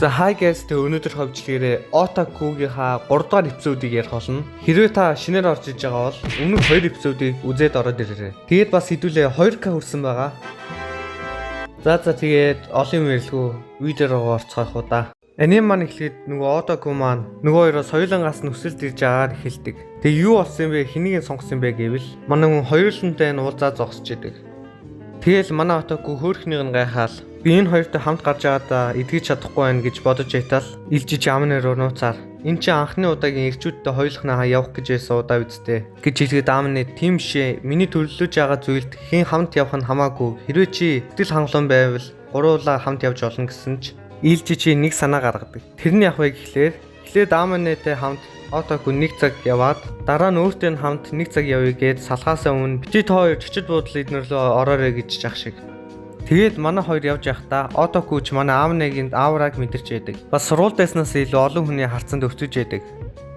За, hi guys, тэг өнөөдөр ховчлогээрээ Otaku-гийнхаа 3 дугаар episode-ыг ярих болно. Хэрвээ та шинээр орж иж байгаа бол өмнөх 2 episode-ыг үзээд ороод ирээрэй. Тэгээд бас хэдүүлээ 2K хүрсэн байгаа. За, тэгээд олон юм ярилгүй, видео руу орцгоох уу да. Аниме маань эхлээд нөгөө Otaku маань нөгөө хоёроос хоёулангаас нь өсөлт ирж байгаагаар эхэлдэг. Тэгээ юу болсон юм бэ? Хэнийг нь сонгосон юм бэ гэвэл манай хүн хоёулантай нь уулзаа зогсож идэг. Тэгэл манай Otaku хөөхнийг нь гайхаал, би энэ хоёртой хамт гарч байгаадаа эдгэж чадахгүй байна гэж бодож байтал Илжиж Амны руу нууцаар "Энэ чинь анхны удаагийн эрчүүдтэй хоёулахнаа явах гэж байсан удаа үсттэй" гэж хэлгээд, Амны "Тийм шээ, миний төлөвлөж байгаа зүйлд хэн хамт явах нь хамаагүй, хэрвээ чи сэтгэл хангалуун байвал гуруулаа хамт явж болно" гэсэн ч Илжиж нэг санаа гаргадаг. Тэр нь яг вэ гэхлээр эхлээд Амнетэй хамт Отаку нэг цаг яваад, дараа нь өөртөө нь хамт нэг цаг явъя гээд салхаасаа өмнө "Бити та хоёр чочид буудлын эднэр рүү ороорой" гэж жах шиг. Тэгээд манай хоёр явж байхдаа Отаку ч манай Амнегийн аураг мэдэрч яадаг. Бас сургуульд байснаас илүү олон хүний харцанд өртөж яадаг.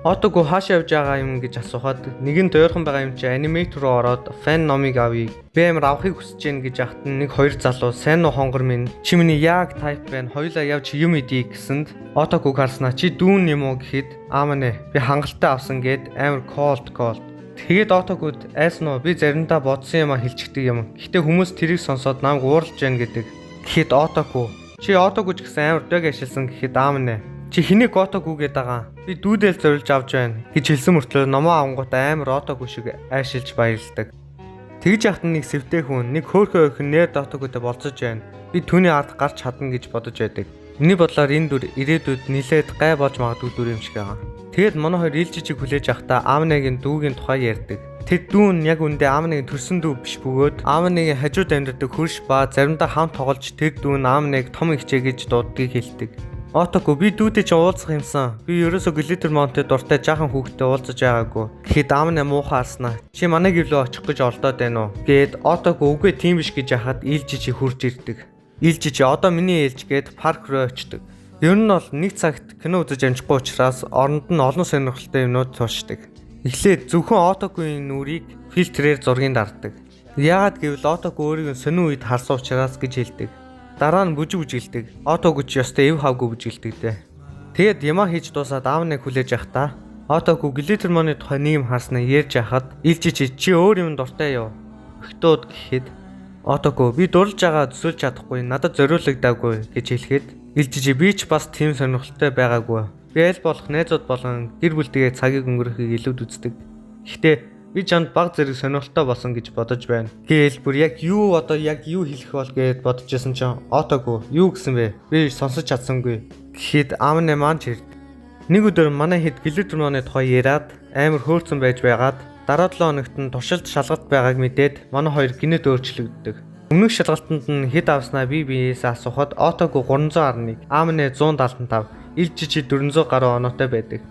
Отаку хаашаа явж байгаа юм гэж асуухад, нэг нь дойрхон байгаа юм чи Animate руу ороод fan номыг авъя. Би амар авахыг хүсэж гин гэж ахад нь нэг хоёр залуу "Сайн уу, хонгор минь, чи миний яг type байна. Хоёулаа явж юм идэ" гэсэнд Отакуг харснаа "Чи дүүн юм уу?" гэхэд Амне "Би хангалттай авсан" гэд амар cold cold. Тэгээд Отакуд "Айсан уу, би заримдаа бодсон юм а хэлчихдэг юм. Гэхдээ хүмүүс тэрийг сонсоод намайг уурлаж яана" гэдэг. Гэхэд Отаку "Чи Отаку ч гэсэн амар дог ашигласан" гэхэд Амне "Чи хэнийг Отаку гээд байгаа? Би дүүдэл зориулж авч байна" гэж хэлсэн мөртлөө номоо авангуудаа амар Отаку шиг айшилж баярлдаг. Тэгж яхад нэг сэвтэй хүн, нэг хөөхөн охин нэр Отакутай болцож байна. Би түүний ард гарч чадна гэж бодож байдаг. Миний бодлоор энэ дүр ирээдүйд нилээд гай болж магадгүй дүр юм шиг байгаа. Тэгээд манай хоёр Илжижиг хүлээж авахдаа Амнегийн дүүгийн тухай ярьдаг. Тэр дүү нь яг үндэ Амнегийн төрсөн дүү биш бөгөөд Амнегийн хажууд амьдардаг хөрш ба заримдаа хамт тоглож, тэр дүү нь Амнег том ихчээ гэж дууддгийг хэлдэг. Отаку "Би дүүдээ чи уулзах юмсан. Би ерөөсөө Glitter Monte дуртай жаахан хүүхдтэй уулзаж байгаагүй" Гэхэд Амне муухай харснаа. "Чи манай гэр лөө очих гэж оролдоод байна уу?" Гээд Отаку "Үгүй, тийм биш" гэж яхад Илжиж хурж ирдэг. Илжиж "Одоо миний ээлж" гээд парк руу очдог. Ер нь бол нэг цагт кино үзэж амжихгүй учраас оронд нь олон сонирхолтой юмнууд туршдаг. Эхлээд зөвхөн Отакуийн нүрийг фильтрээр зургийг дарддаг. Яагаад гэвэл Отаку өөрийг нь сонин үед харсан учраас гэж хэлдэг. Дараа нь бүжиг бүжиглдэг. Отаку ч ёстой эв хавгүй бүжиглдэг дээ. Тэгээд ямаа хийж дуусаад Аавныг хүлээж явахдаа Отаку Glitter Money тухай нэг юм харснаа ярьж яхад Илжиж "Чи өөр юм дуртай юу? Охтууд" гэхэд Отаку "Би дурлж байгаа төсөөлж чадахгүй, надад зориулагдаагүй" гэж хэлэхэд Илжиж "Би ч бас тийм сонирхолтой байгаагүй. Би аль болох найзууд болон гэр бүлтэйгээ цагийг өнгөрөхийг илүүд үздэг. Гэхдээ би чамд баг зэрэг сонирхолтой болсон гэж бодож байна" Гээл бүр яг юу, одоо яг юу хэлэх бол гээд бодож исэн чинь Отаку "Юу гэсэн бэ? Би сонсож чадсангүй" гэхэд Амне маань ч ирд. Нэг өдөр манай хэд Glitter Money тухай яриад амар хөөрцөн байж байгаад дараа 7 хоногт нь туршилт шалгалт байгааг мэдээд манай хоёр гинэт өөрчлөгддөг. Өмнөх шалгалтанд нь хэд авснаа би биесээ асуухад Отаку 311, Амне 175, Илжижи 400 гаруй оноотой байдаг.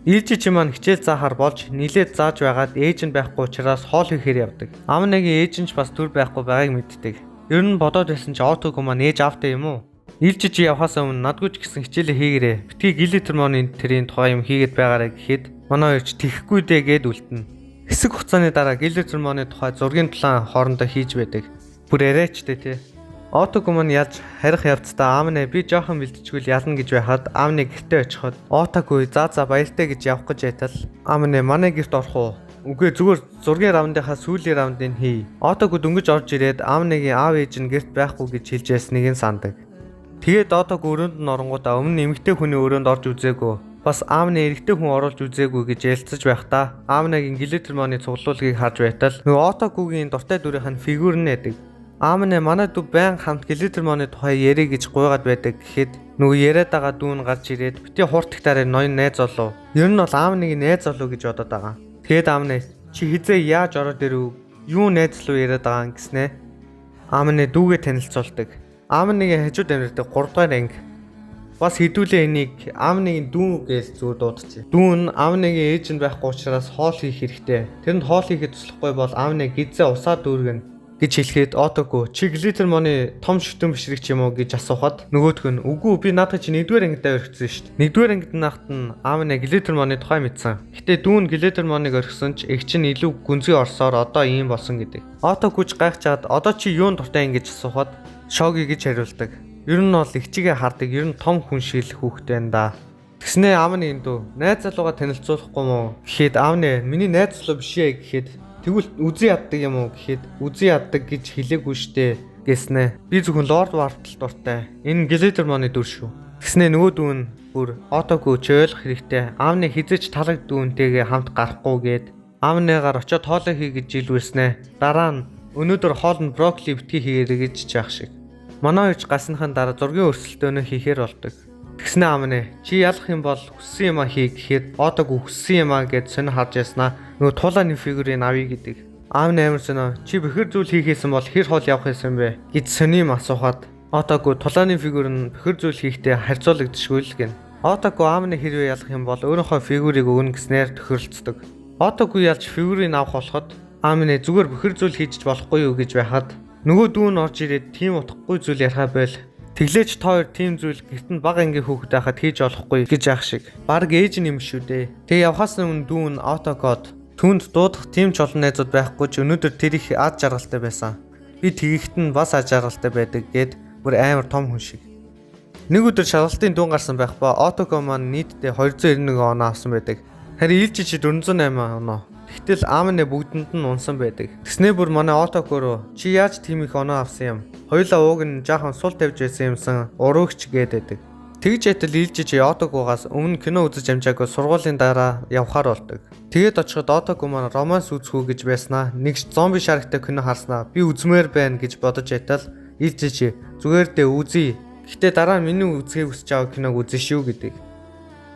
Илжижи маань хичээл заахаар болж нилээд зааж байгаад ээж нь байхгүй учраас хоол хийхээр явдаг. Амнегийн ээж нь ч бас түр байхгүй байгааг мэддэг. Ер нь бодоод байсан чи Отаку маань ээж аавтай юм уу? Илжижи явхаас өмнө "Надгүй ч гэсэн хичээлээ хийгэрээ. Битгий Glitter Money тэрийн тухай юм хийгээд байгаарай" гэхэд манай хоёр ч "Тэхгүй дээ" гэд үлдэнэ. Хэсэг хугацааны дараа Glitter Money тухай зургийн тулаан хоорондоо хийж байдаг. Бүр яриачтэй тий. Отаку маань ялж харих явцдаа Амне "Би жоохон бэлтжигвэл ялна" гэж байхад Амне гэртээ очиход Отаку "За, баяртай" гэж явах гэж байтал Амне "Манай гэрт орох уу? Үгүй, зүгээр зургийн раундынхаа сүүлийн раундыг хий." Отаку дөнгөж орж ирээд Амнегийн аав ээж нь гэрт байхгүй гэж хэлж ясныг нь сандаг. Тэгээд Отаку өрөөнд нь оронгуудаа өмнө эмэгтэй хүний өрөөнд орж үзээгүй. Бас Амны эрэгтэй хүн оруулж үзээгүй гэж ярилцаж байхдаа Амнегийн Glitter Money цуглуулгыг харж байтал нөгөө Отакугийн дуртай дүрийнх нь фигүр нь яадаг. Амне "Манай дүү байн хамт Glitter Money тухай ярих гэж гуйгаад байдаг" гэхэд нөгөө яриад байгаа дүү нь гарч ирээд "Бити хууртагтаараа ноён найз болов. Ер нь бол Амныг найз болов гэж бодоод байгаа." Тэгээд Амне "Чи хизээ яаж ороод ирэв? Юу найз руу яриад байгаа юм?" гэснэ. Амне дүүгээ танилцуулдаг. Амныгийн хажууд амьдардаг 3 дугаар анги. Бас хэдүүлээ энийг Амныгийн дүү гэж зүгээр дуудчих. Дүү нь Амныгийн ээж нь байхгүй учраас хоол хийх хэрэгтэй. Тэрэнд хоол хийхэд туслахгүй бол Амны гизээ усаа дүүргэнэ гэж хэлэхэд Отаку "Чи Glitter Money том шүтэн бишрэгч юм уу?" гэж асуухад нөгөөх нь "Үгүй, би наадах чи 1-р ангидаа орхисон шүү дээ." 1-р ангид нахт нь Амне Glitter Money тухай мэдсэн. Гэтэ дүү нь Glitter Money-г орхисон ч эгч нь илүү гүнзгий орсоор одоо ийм болсон гэдэг. Отаку ч гайхчаад "Одоо чи юун дуртай?" ингэж асуухад "Шоги" гэж хариулдаг. Ер нь бол эгчигээ хардаг, ер нь том хүн шиг л хүүхэд байна да. Тэгснээ аав нь энэ дүү найз залуугаа танилцуулахгүй мó гэхэд аав нь миний найз залуу биш ээ гэхэд тэгвэл үзий яддаг юм уу гэхэд үзий яддаг гэж хэлээгүй штэ гэснэ. Би зөвхөн Lord Wartle дуртай. Энэ Glittermon-ы дүр шүү. Тэгснээ нөгөө дүү нь бүр Отоку чи ойлгох хэрэгтэй. Аав нь хизээч талаг дүүнтэйгээ хамт гарахгүй гээд аав нэгаар очиод хоолой хий гэж жилвэрснэ. Дараа нь өнөөдөр хоолнд брокколи битгий хийгээрэй гэж чаах шиг. Манай хоёрч гарсныхаа дараа зургийн өрсөлдөөнөө хийхээр болдог. Тэгснэ аав нэ чи ялах юм бол хүссэн юмаа хий гэхэд Отоку хүссэн юмаа гэд сонь харж яснаа. Нөгөө тулааны фигурийг авъя гэдэг. Аав нь амар сонио чи бэхэр зүйл хийхээсэн бол хэр хол явах байсан бэ гэж сони юм асуухад Отоку тулааны фигур нь бэхэр зүйл хийхдээ харьцуулагдшгүй л гин. Отоку аав нь хэрвээ ялах юм бол өөрийнхөө фигурыг өгнө гэснээр тохиролцдог. Отоку ялж фигурыг авах болоход аав нь зүгээр бэхэр зүйл хийж болохгүй юу гэж байхад нөгөө дүү нь орж ирээд тийм утгагүй зүйл ярихаа бойл. Тэглээч та хоёр тийм зүйл гэрт нь бага ангийн хүүхэд байхад хийж болохгүй гэж яах шиг. Бараг ээж нь юм шүү дээ. Тэгээ явхаас өмнө дүү нь Отокод түүнд дуудах тийм ч олон найзууд байхгүй ч өнөөдөр тэр их ад жаргалтай байсан. Би тэгэхэд нь бас ад жаргалтай байдаг гэд бүр амар том хүн шиг. Нэг өдөр шалгалтын дүн гарсан байх ба Отоко маань нийтдээ 291 оноо авсан байдаг. Харин Илжичи 408 оноо. Тэгтэл Аамны бүгдэнд нь унсан байдаг. Тэгснээ бүр манай Отоко руу чи яаж тийм их оноо авсан юм? Хоёулаа ууг нь жаахан сул тавьж байсан юмсан уруугч гээд байдаг. Тэгж ятал Илжичи Отокогоос өмнө кино үзэж амжаагүй сургуулийн дараа явхаар болдог. Тэгээд очиход Отоко маань романс үзэх үү гэж байснаа нэг зомби шарктай кино харснаа би үзмээр байна гэж бодож ятал Илжичи зүгээр дээ үзье. Гэхдээ дараа нь миний үзхийг хүсэж байгаа киног үзэн шүү гэдэг.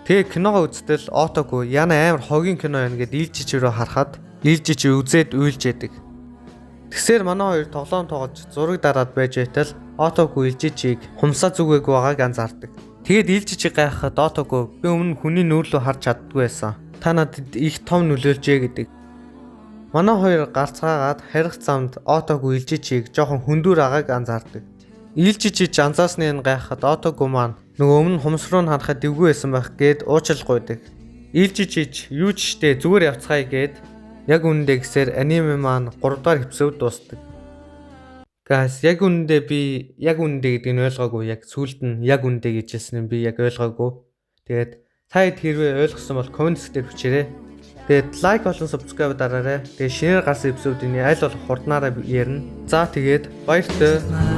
Тэгээ киногоо үзтэл Отоку яна амар хогийн кино байна гэд Илжичи рүү харахад Илжичи үзээд уйлж яадаг. Тэгсээр манай хоёр тоглоом тоглож зураг дараад байж байтал Отоку Илжичийг хумсаа зүгээгүй байгааг анзаардаг. Тэгээд Илжичи гайхахад Отоку би өмнө хүний нүүр лүү харж чаддгүй байсан. Та надад их том нөлөөлжээ гэдэг. Манай хоёр гарцгаагаад харих замд Отоку Илжичийг жоохон хөндүүр агааг анзаардаг. Илжичи анзаасны нь гайхахад Отоку маань нөгөө өмнө хумс руу нь харахад эвгүй байсан байх гээд уучлал гуйдаг. Илжичич юу ч штэ зүгээр явцгаая гээд яг үнэндээ гэсээр аниме маань 3 дугаар эпизод дуусдаг. Guys, яг үнэндээ би яг үнэндээ гэдгийг нь ойлгоогүй. Яг сүүлд нь яг үнэндээ гэж хэлсэн нь би яг ойлгоогүй. Тэгээд та хэд хэрвээ ойлгосон бол коммент дээр бичээрэй. Тэгээд лайк болон subscribe дараарай. Тэгээд шинээр гарсан эпизодын аль болох хурднаараа ярина. За тэгээд баяртай.